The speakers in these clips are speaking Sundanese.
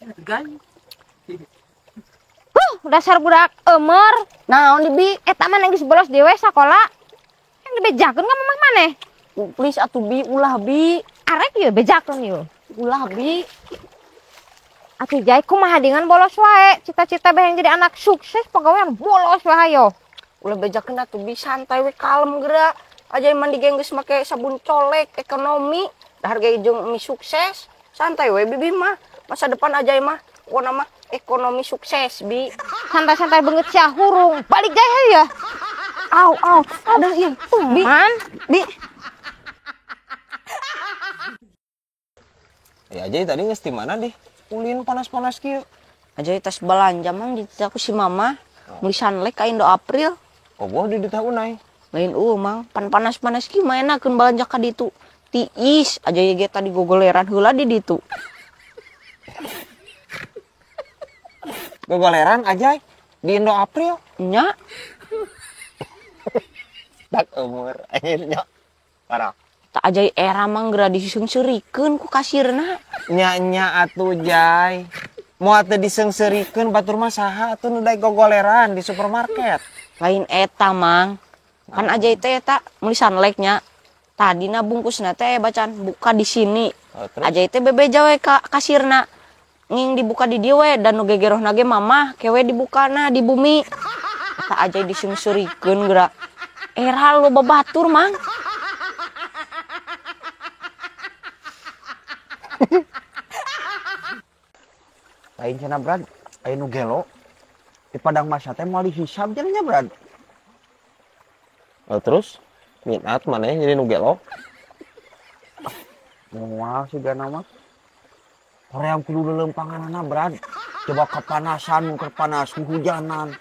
Gay. Dasar budak emer. Naon di bi? Eta mah geus bolos dewe sakola. Yang dibejakeun ka mamah maneh. Please atuh bi, ulah bi. Arek ieu bejakeun ieu. Ulah bi. Atuh Jai kumaha dengan bolos wae. Cita-cita beheng jadi anak sukses pegawaian bolos wae hayo. Ulah bejakeun atuh bi, santai we kalem geura. Aja mandi ge geus make sabun colek ekonomi, dahar ge jeung mie sukses. Santai we bibi mah. Masa depan aja mah pokona mah ekonomi sukses bi. Santai-santai banget sia hurung. Balik Jai hayo ya. Au au, aduh ieu. Bi, Man. bi. Ya aja tadi geus di mana deh? Ulin panas-panas kieu. Aja tas belanja mang dititah ku si mama. Meuli Sunlight ka Indo April. Oh, boh di ditah unai. Lain eueuh mang, pan panas-panas kieu mah enakeun balanja ka ditu. Tiis aja ge tadi gogoleran heula di ditu. Gogoleran aja di Indo April. Nya. Tak umur akhirnya. Parah. Tak aja era mang geura diseungseurikeun ku kasirna. Nya-nya atuh Jai. Moal teu diseungseurikeun batur mah saha atuh nu daek gogoleran di supermarket. Lain eta mang. Kan aja teh eta meuli Sunlight nya. Tadina bungkusna teh bacaan buka di sini. Oh, terus? Aja teh bebeja we ka kasirna. Nging dibuka di dieu we dan nu gegerohna ge mamah kewe dibukana di bumi. Eta aja diseungseurikeun geura. Era loba batur mang. Lain cenah Brad, aya nu gelo. Di padang masa teh moal dihisab cenah nya Brad. Oh, terus minat maneh jadi nu gelo? Moal sigana mah. Hoream kudu leuleumpanganana Brad. Coba kepanasan, mun panas, hujanan.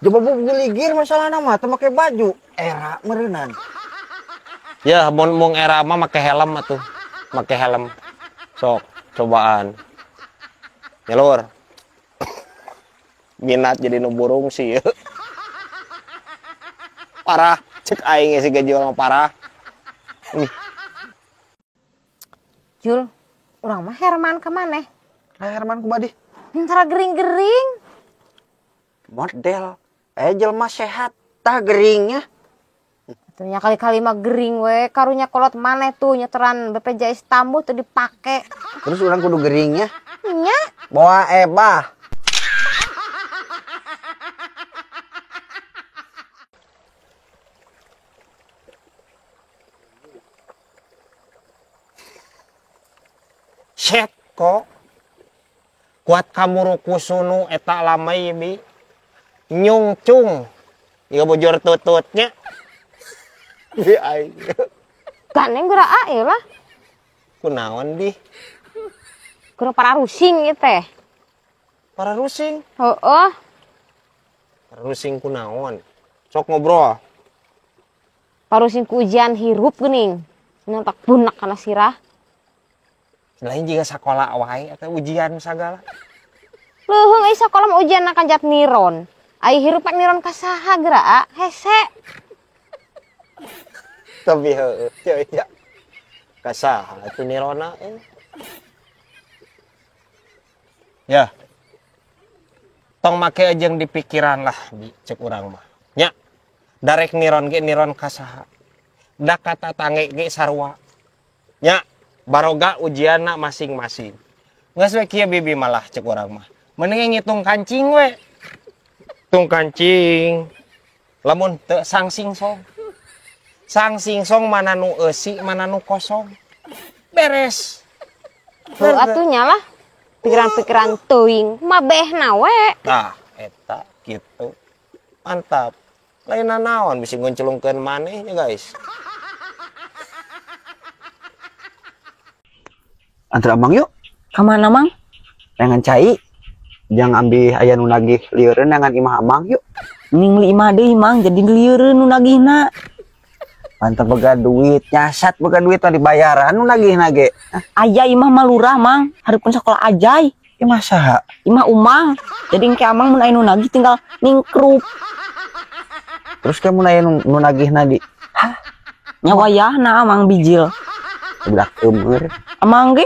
Coba bu geligir masalahna mah teu make baju, era meureunan. Ya, mun mung era mah make helm atuh. Make helm. Sok, cobaan. Nyelur. Minat jadi nu burung sih. Parah, cek aing si gajual mah parah. Ih. Jul, urang mah Herman ka maneh? Nah, Herman kumaha dih? Antara gering-gering. Model. Jelema sehat tah geringnya. Atuh kali-kali mah gering we, karunya kolot maneh tuh nyeteran BPJS tambuh teu dipake. Terus urang kudu geringnya? Nya. Bawa ebah. Set kok. Kuat kamu rukusunu eta lamai bi. Nyungcung. Ieu bujur tututnya. Di aing. Gandeng geura ieu lah. Kunaon di? Geura para rusing ieu teh. Para rusing? Heeh. Para rusing kunaon? Sok ngobrol. Parusing ku ujian hirup geuning. Nontak bunak kana sirah. Lain juga sekolah wae atau ujian sagala. Leuheung euy sakola mah ujian na kanjat niron. Ai hirup pak niron ka saha geura hese. Tapi heueuh teu ya. Ka saha atuh nirona euy. Ya. Tong make jeung di pikiran lah bi cek urang mah. Nya. Darek niron ge niron ka saha. Da kata tangge ge sarua. Nya. Baroga ujianna masing-masing. Geus we kieu bibi malah cek urang mah. Mending ngitung kancing we. Tung kancing. Lamun teu sang singsong. Sang singsong mana nu eusi, mana nu kosong. Beres. Heuh atuh nya lah. Pikiran-pikiran teuing mah behna we. Tah eta kitu. Mantap. Lain naon bisi nguncelungkeun maneh nya guys. Antar abang yuk. Kemana mang? Nengan cai. Jangan ambil aya nu nagih lieureun nengan imah abang yuk. Mending meuli imah deui mang, jadi lieureun nu nagihna. Mantap boga duit, nyasat boga duit mah dibayaran nu nagihna ge. Aya imah mah lurah mang, hareupeun sakola ajai. Imah saha? Imah umang. Jadi engke amang mun aya nu nagih tinggal ningkrup. Terus ke mun aya nu nagihna di? Hah? Nya wayahna amang bijil. Budak eumeur. Amang ge?